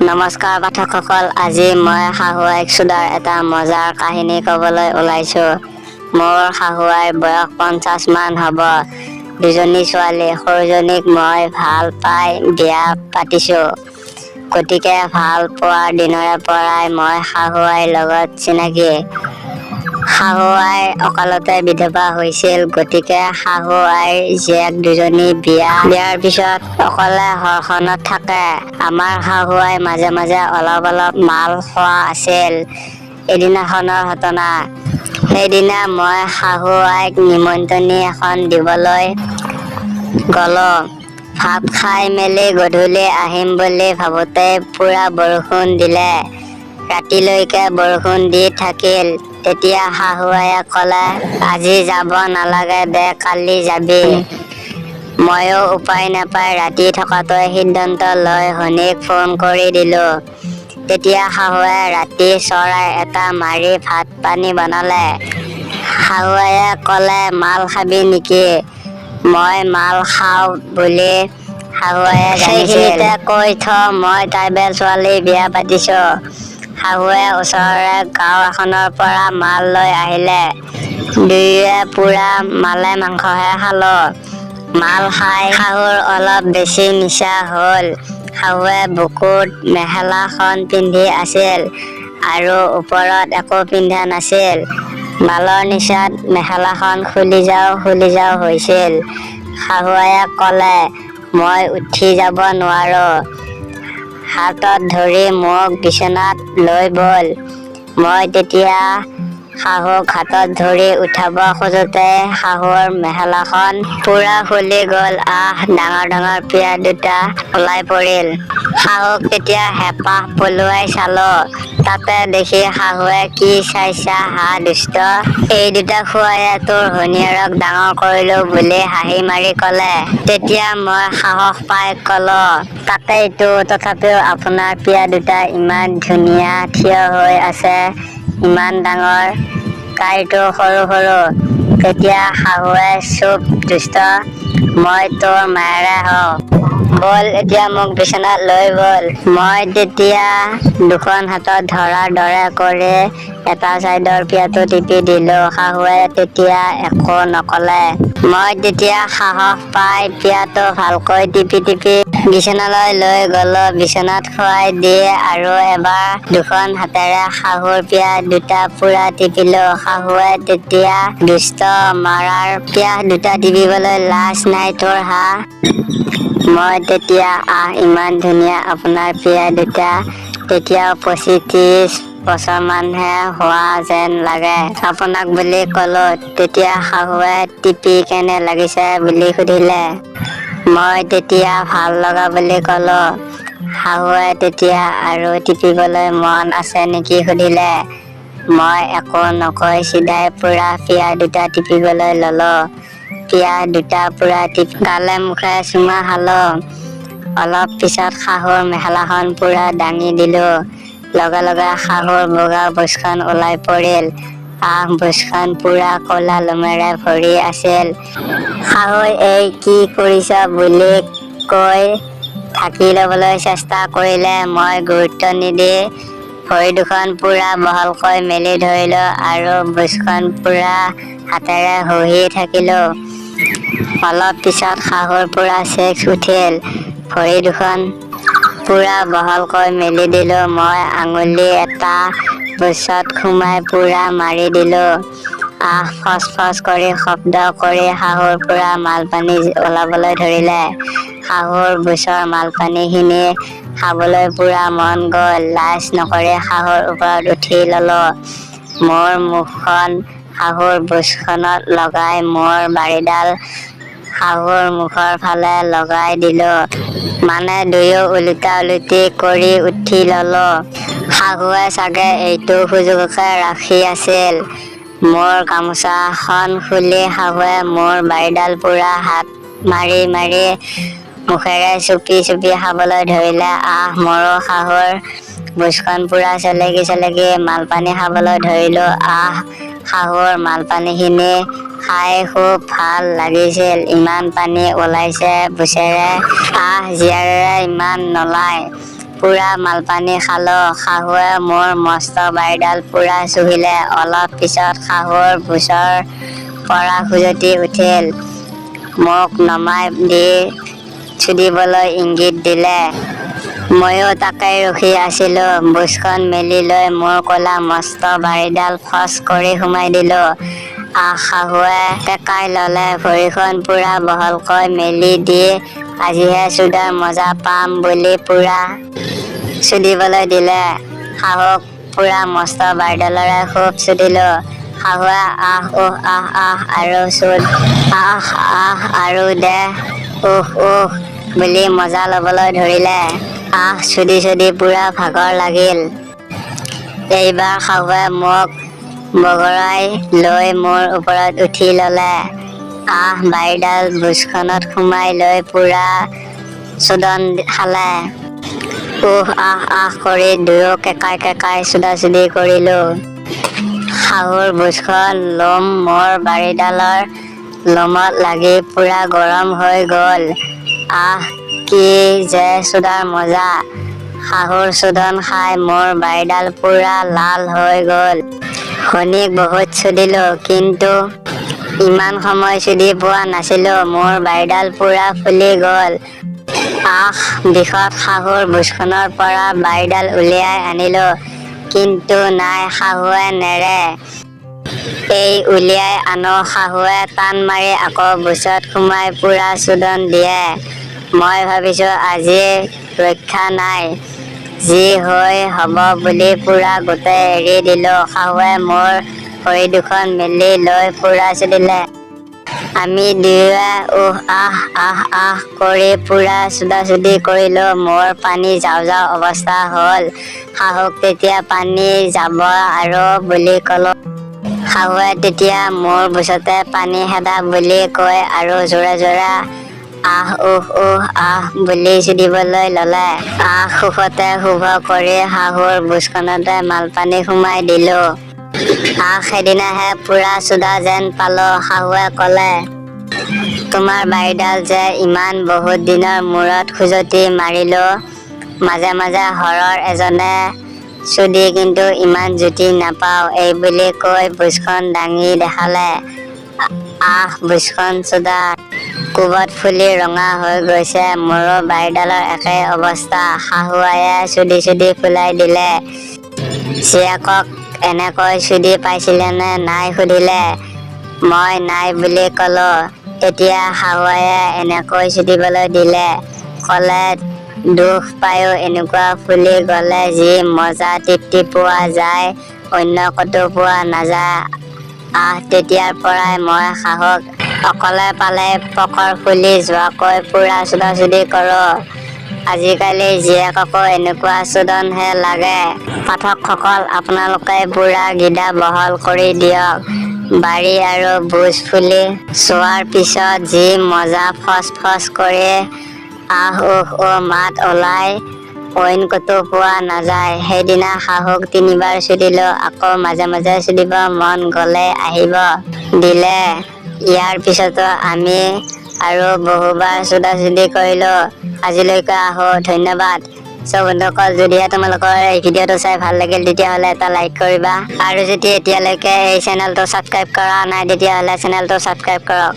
নমস্কাৰ পাঠকসকল, আজি মই শাহুৱেক চুদাৰ এটা মজাৰ কাহিনী ক'বলৈ ওলাইছোঁ। মোৰ শাহুৱেৰ বয়স 50 মান হ'ব। দুজনী ছোৱালী, সৰুজনীক মই ভাল পাই বিয়া পাতিছোঁ। গতিকে ভাল পোৱাৰ দিনৰে পৰাই মই শাহুৱেৰ লগত চিনাকি। শাহুআই অকালতে বিধৱা হৈছিল, গতিকে শাহু আইৰ জীয়েক দুজনী বিয়া দিয়াৰ পিছত অকলে ঘৰখনত থাকে। আমাৰ শাহুআই মাজে মাজে অলপ অলপ মাল খোৱা আছিল। এদিনাখনৰ ঘটনা। সেইদিনা মই শাহু আইক নিমন্ত্ৰণী এখন দিবলৈ গ'লো। ভাত খাই মেলি গধূলি আহিম বুলি ভাবোঁতেই পুৰা বৰষুণ দিলে। ৰাতিলৈকে বৰষুণ দি থাকিল। তেতিয়া শাহুআইয়ে ক'লে, আজি যাব নালাগে দে, কালি যাবি। ময়ো উপায় নাপাই ৰাতি থকাটোৱে সিদ্ধান্ত লৈ ভনীক ফোন কৰি দিলোঁ। তেতিয়া শাহুৱে ৰাতি চৰাই এটা মাৰি ভাত পানী বনালে। শাহুআইয়ে ক'লে, মাল খাবি নেকি? মই মাল খাওঁ বুলি শাহুআইয়ে জানিছিল। সেইখিনিতে কৈ থ, মই ট্ৰাইবেল ছোৱালী বিয়া পাতিছোঁ। শাহুৱে ওচৰৰে গাঁও এখনৰ পৰা মাল লৈ আহিলে। দুয়োৱে পুৰা মালে মাংসহে খালোঁ। মাল খাই শাহুৰ অলপ বেছি নিচা হ'ল। শাহুৱে বুকুত মেখেলাখন পিন্ধি আছিল আৰু ওপৰত একো পিন্ধা নাছিল। মালৰ নিচাত মেখেলাখন খুলি যাওঁ খুলি যাওঁ হৈছিল। শাহুআইয়ে ক'লে, মই উঠি যাব নোৱাৰোঁ, হাতত ধৰি মোক বিচনাত লৈ ব'ল। মই তেতিয়া শাহুক হাতত ধৰি উঠাব খোজোঁতে শাহুৰ মেখেলাখন পুৰা খুলি গ'ল। আহ, ডাঙৰ ডাঙৰ পিয়া দুটা ওলাই পৰিল। শাহুক তেতিয়া হেঁপাহ পলুৱাই চালোঁ। তাতে দেখি শাহুৱে, কি চাইছা হা দুষ্ট, এই দুটা খুৱাইয়ে তোৰ ঘৈণীয়েৰক ডাঙৰ কৰিলোঁ বুলি হাঁহি মাৰি ক'লে। তেতিয়া মই সাহস পাই ক'লো, তাকেইতো, তথাপিও আপোনাৰ পিয়া দুটা ইমান ধুনীয়া থিয় হৈ আছে, ইমান ডাঙৰ, তাইৰটো সৰু সৰু। তেতিয়া শাহুৱে, চুপ দুষ্ট, মই তোৰ মায়েৰে হওঁ, ব'ল এতিয়া মোক বিচনাত লৈ ব'ল। মই তেতিয়া দুখন হাতত ধৰাৰ দৰে কৰি এটা চাইডৰ পিয়াটো টিপি দিলোঁ। শাহুৱে তেতিয়া একো নক'লে। মই তেতিয়া সাহস পাই পিয়াটো ভালকৈ টিপি টিপি বিচনালৈ লৈ গ'লো। বিচনাত শুৱাই দি আৰু এবাৰ দুখন হাতেৰে শাহুৰ পিয়া দুটা পুৰা টিপিলো। শাহুৱে তেতিয়া, দুষ্ট, মাৰাৰ পিয়া দুটা টিপিবলৈ লাজ নাই তোৰ হা? মই তেতিয়া, আহ, ইমান ধুনীয়া আপোনাৰ পিয়া দুটা, তেতিয়াও 25-30 বছৰমানহে হোৱা যেন লাগে আপোনাক বুলি ক'লো। তেতিয়া শাহুৱে টিপি কেনে লাগিছে বুলি সুধিলে। মই তেতিয়া ভাল লগা বুলি ক'লো। শাহুৱে তেতিয়া আৰু টিপিবলৈ মন আছে নেকি সুধিলে। মই একো নকৈ চিধাই পুৰা পিয়া দুটা টিপিবলৈ ল'লো। পিয়া দুটা পুৰা টিপি গালে মুখে চুমা খালো। অলপ পিছত শাহুৰ মেখেলাখন পুৰা দাঙি দিলো। লগে লগে শাহুৰ বগা বুচখন ওলাই পৰিল। আহ, বুচখন পুৰা ক'লা লোমেৰে ভৰি আছিল। শাহুৱে এই কি কৰিছ বুলি কৈ ঢাকি ল'বলৈ চেষ্টা কৰিলে। মই গুৰুত্ব নিদি ভৰি দুখন পুৰা বহলকৈ মেলি ধৰিলো আৰু বুচখন পুৰা হাতেৰে শুহি থাকিলো। অলপ পিছত শাহুৰ পুৰা চেক্স উঠিল। ভৰি দুখন পুৰা বহলকৈ মেলি দিলো। মই আঙুলি এটা বুচত সোমাই পুৰা মাৰি দিলো। আহ, ফচ ফচ কৰি শব্দ কৰি শাহুৰ পুৰা মালপানী ওলাবলৈ ধৰিলে। শাহুৰ বুচৰ মালপানীখিনি খাবলৈ পুৰা মন গ'ল। লাজ নকৰি শাহুৰ ওপৰত উঠি ল'লো। মোৰ মুখখন শাহুৰ বুচখনত লগাই মোৰ বাৰীডাল শাহুৰ মুখৰ ফালে লগাই দিলো। মানে দুয়ো ওলোটা ওলোটি কৰি উঠি ল'লো। শাহুৱে চাগে এইটো সুযোগকে ৰাখি আছিল। মোৰ গামোচাখন খুলি শাহুৱে মোৰ বাৰীডাল পুৰা হাত মাৰি মাৰি মুখেৰে চুপি চুপি খাবলৈ ধৰিলে। আহ, মোৰো শাহুৰ বুচখন পুৰা চেলেকি চেলেকি মালপানী খাবলৈ ধৰিলো। আহ, শাহুৰ মালপানীখিনি খাই খুব ভাল লাগিছিল। ইমান পানী ওলাইছে বুচেৰে, আহ, জীয়াৰেৰে ইমান নোলায়। পূৰা মালপানী খালোঁ। শাহুৱে মোৰ মস্ত বাৰীডাল পূৰা চুহিলে। অলপ পিছত শাহুৰ বুচৰ পৰা খজুৱতি উঠিল। মোক নমাই দি চুদিবলৈ ইংগিত দিলে। ময়ো তাকেই ৰখি আছিলোঁ। বুচখন মেলি লৈ মোৰ ক'লা মস্ত বাৰীডাল ফচ কৰি সুমাই দিলোঁ। আহ, শাহুৱে কেঁকাই ল'লে। ভৰিখন পূৰা বহলকৈ মেলি দি আজিহে চুদাৰ মজা পাম বুলি পূৰা চুদিবলৈ দিলে। শাহুক পূৰা মস্ত বাৰীডালেৰে খুব চুদিলোঁ। শাহুৱে আহ উহ আহ আহ আৰু চুদ, আহ আহ আৰু দে, উহ উহ বুলি মজা ল'বলৈ ধৰিলে। আহ, চুদি চুদি পূৰা ভাগৰ লাগিল। এইবাৰ শাহুৱে মোক বগৰাই লৈ মোৰ ওপৰত উঠি ল'লে। আহ, বাৰীডাল বুচখনত সোমাই লৈ পূৰা চুদন খালে। উহ আহ আহ কৰি দুয়ো কেঁকাই কেঁকাই চুদাচুদি কৰিলোঁ। শাহুৰ বুচখন লোম মোৰ বাৰীডালৰ লোমত লাগি পূৰা গৰম হৈ গ'ল। আহ, কি যে চুদাৰ মজা! শাহুৰ চুদন খাই মোৰ বাৰীডাল পূৰা লাল হৈ গ'ল। ভনীক বহুত চুদিলোঁ, কিন্তু ইমান সময় চুদি পোৱা নাছিলোঁ। মোৰ বাৰীডাল পূৰা ফুলি গ'ল। আহ, বিষত শাহুৰ বুচখনৰ পৰা বাৰীডাল উলিয়াই আনিলোঁ, কিন্তু নাই, শাহুৱে নেৰে। এই উলিয়াই আনো, শাহুৱে টান মাৰি আকৌ বুচত সোমাই পূৰা চুদন দিয়ে। মই ভাবিছোঁ আজি ৰক্ষা নাই, যি হৈ হ'ব বুলি পূৰা গোটেই এৰি দিলোঁ। শাহুৱে মোৰ ভৰি দুখন মেলি লৈ পূৰা চুদিলে। আমি দুয়োৱে উহ আহ আহ আহ কৰি পূৰা চুদাচুদি কৰিলোঁ। মোৰ পানী যাওঁ যাওঁ অৱস্থা হ'ল। শাহুক তেতিয়া পানী যাব আৰু বুলি ক'লোঁ। শাহুৱে তেতিয়া মোৰ বুচতে পানী খেদা বুলি কৈ আৰু জোৰে জোৰে আহ উহ উহ আহ বুলি চুদিবলৈ ল'লে। আহ, সুখতে শুভ কৰি শাহুৰ বুচখনতে মালপানী সুমাই দিলোঁ। আহ, সেইদিনাহে পূৰা চুদা যেন পালোঁ। শাহুৱে ক'লে, তোমাৰ বাৰীডাল যে ইমান বহুত দিনৰ মূৰত খজুৱতি মাৰিলোঁ। মাজে মাজে হৰৰ এজনে চুদি, কিন্তু ইমান জুতি নাপাওঁ। এইবুলি কৈ বুচখন দাঙি দেখালে। আহ, বুচখন চুদা কোবত ফুলি ৰঙা হৈ গৈছে। মোৰো বাৰীডালৰ একেই অৱস্থা। শাহুআয়ে চুদি চুদি ফুলাই দিলে। জীয়েকক এনেকৈ চুদি পাইছিলেনে নাই সুধিলে। মই নাই বুলি ক'লোঁ। তেতিয়া শাহুআয়ে এনেকৈ চুদিবলৈ দিলে। ক'লে, দুখ পায়ো এনেকুৱা ফুলি গ'লে যি মজা তৃপ্তি পোৱা যায়, অন্য ক'তো পোৱা নাযায়। আহ, তেতিয়াৰ পৰাই মই শাহুক অকলে পালে পকৰ ফুলি যোৱাকৈ পূৰা চুদাচুদি কৰোঁ। আজিকালি জীয়েককো এনেকুৱা চুদনহে লাগে। পাঠকসকল, আপোনালোকে পূৰা গিদা বহল কৰি দিয়ক। বাৰী আৰু বুচ ফুলি যোৱাৰ পিছত যি মজা ফচ ফচ কৰি আহ উহ উহ মাত ওলাই, অইন ক'তো পোৱা নাযায়। সেইদিনা শাহুক তিনিবাৰ চুদিলোঁ। আকৌ মাজে মাজে চুদিব মন গ'লে আহিব দিলে। ইয়াৰ পিছতো আমি আৰু বহুবাৰ চুদাচুদি কৰিলোঁ। আজিলৈকে আহোঁ, ধন্যবাদ। চ' বন্ধুসকল, যদিহে তোমালোকৰ এই ভিডিঅ'টো চাই ভাল লাগিল, তেতিয়াহ'লে এটা লাইক কৰিবা আৰু যদি এতিয়ালৈকে এই চেনেলটো ছাবস্ক্ৰাইব কৰা নাই, তেতিয়াহ'লে চেনেলটো ছাবস্ক্ৰাইব কৰক।